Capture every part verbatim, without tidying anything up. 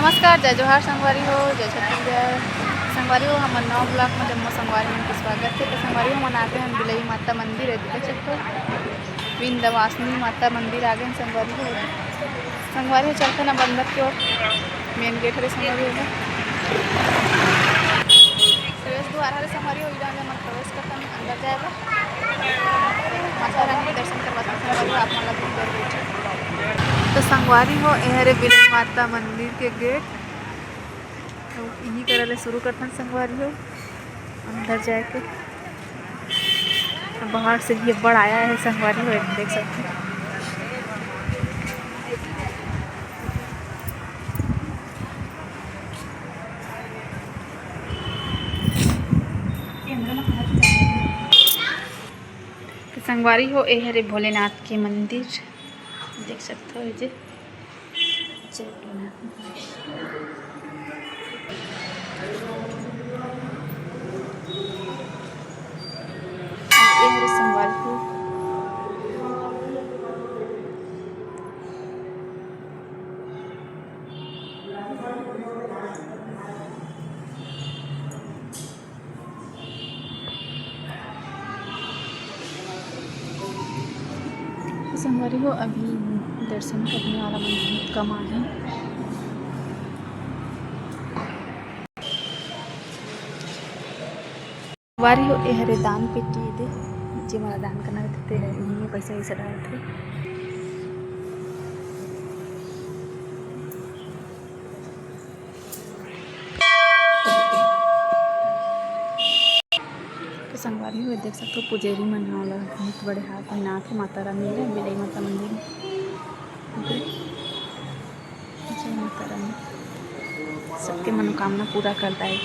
नमस्कार, जय जोहार संगवारी हो, जय छत्तीसगढ़। संगवारी हो, हमर नवा vlog में जम्मो संगवारी मन के स्वागत हे। तो संगवारी हो, हमन आगे हन बिलई माता मंदिर हे, देख सकथो, विंध्यवासिनी माता मंदिर आगे हन संगवारी हो। संगवारी हो, चलथन अब अंदर के ओर, main gate हरे संगवारी हो। प्रवेश द्वार हरे संगवारी हो, इधर हमन प्रवेश करथन अंदर जाए बर। माता रानी के दर्शन करवाथन संगवारी हो, आप मन ला भी इधर बैठे। तो संगवारी हो, ए हरे बिलई माता मंदिर के gate। तो इही करा ले शुरू करथन संगवारी हो, अंदर जाए के। तो बाहर से भी अब्बड़ आया है संगवारी हो, देख सकथो। तो संगवारी हो, ए हरे भोलेनाथ के मंदिर, देख सकथो, ए जे जय भोलेनाथ। ए हरे संगवारी हो। संगवारी हो, अभी दर्शन करने वाला मन बहुत कम आए हैं। संगवारी हो, ए हरे दान पेटी दे, जे मोला दान करना होथे, ते हर इही में पैसा वैसा डालथे। तो संगवारी हो, देख सकथो, पुजेरी मन ह ओला बहुत बड़े हार पहिनात हे माता रानी ला, बिलई माता मंदिर में। जय माता रानी, सबके मनोकामना पूरा करता है।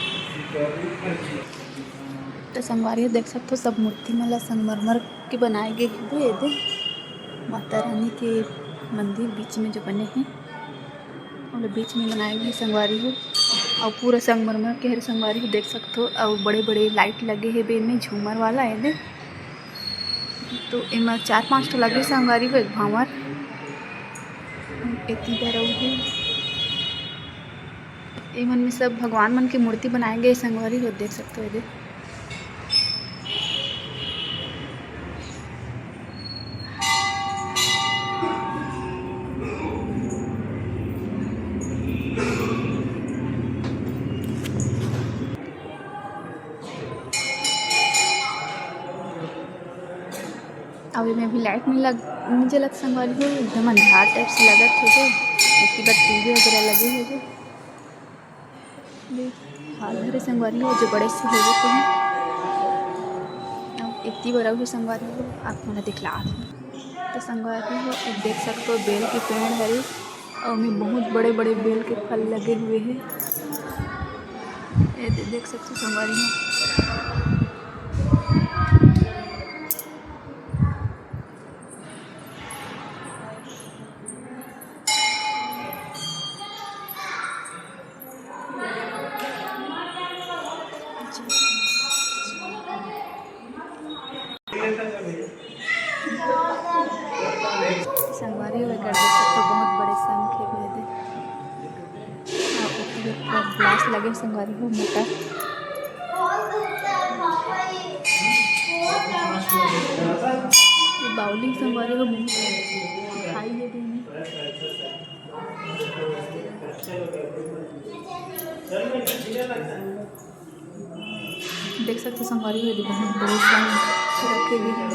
तो संगवारी हो, देख सकथो, सब मूर्ति मन ला संगमरमर के बनाए गे हवे। एदे माता रानी के मंदिर बीच में जो बने हे, ओला बीच में बनाए गे हे संगवारी हो, अउ पूरा संगमरमर के हरे संगवारी हो, देख सकथो। अउ बड़े-बड़े light लगे हे बे में, झूमर वाला एदे। तो एमा चार पांच ठो लगे हे संगवारी हो, एक भांवर एती बर अउ हे। एमन में सब भगवान मन के मूर्ति बनाए गे हे संगवारी हो, देख सकथो एदे। अउ एमे अभी light नइ लग, नइ जलत संगवारी हो, एकदम अंधार type से लगत हे, एती बर टीवी वगैरह लगे हे। देख, hall हरे संगवारी हो, जो बड़े से होगे तेन। अउ एती बर अउ संगवारी हो, आप मन ला दिखलात हँव। तो संगवारी हो, ये देख सकथो, बेल के पेड़ हरे, अउ ओमे बहुत बड़े-बड़े बेल के फल लगे हुए हे। ये दे-, देख सकथो संगवारी हो। संगवारी हो, एकर देख सकथो, बहुत बड़े शंख हे एदे। अउ ओकर ऊपर glass लगे हे संगवारी हो, मोटा। ये बावली संगवारी हो, बहुत खाई हे देने। देख सकथो संगवारी हो, एदे बहुत बड़े शंख रखे गे हे।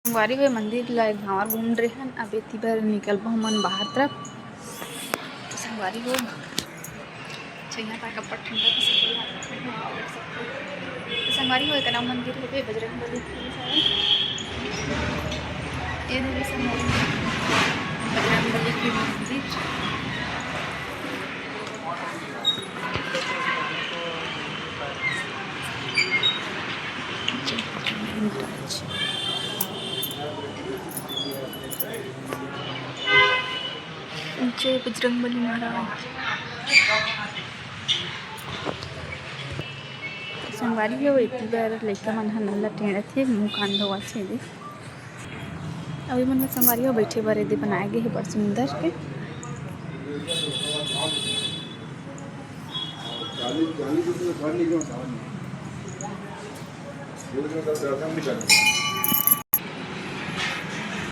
संगवारी हो, मंदिर ला एक भांवर घूम डरे हन, अब एती बर निकलबो हमन बाहर तरफ। तो संगवारी हो, अच्छा, यहाँ पर कपड़ा ठंडा के साथ यहाँ पर ठंडा है, देख सकते हो। तो संगवारी हो, एक नवा मंदिर हे बजरंग बली के साथ। ये देखिए संगवारी हो, बजरंग बली की मंदिर। जय बजरंग बली महाराज। संगवारी हो, एती बर लइका मन ह नल ला टेंड़त हे, मुंह कान धोवत हे दे। अभी मन में संगवारी हो बैठे बर एदे बनाए गे हे बड़ सुंदर के।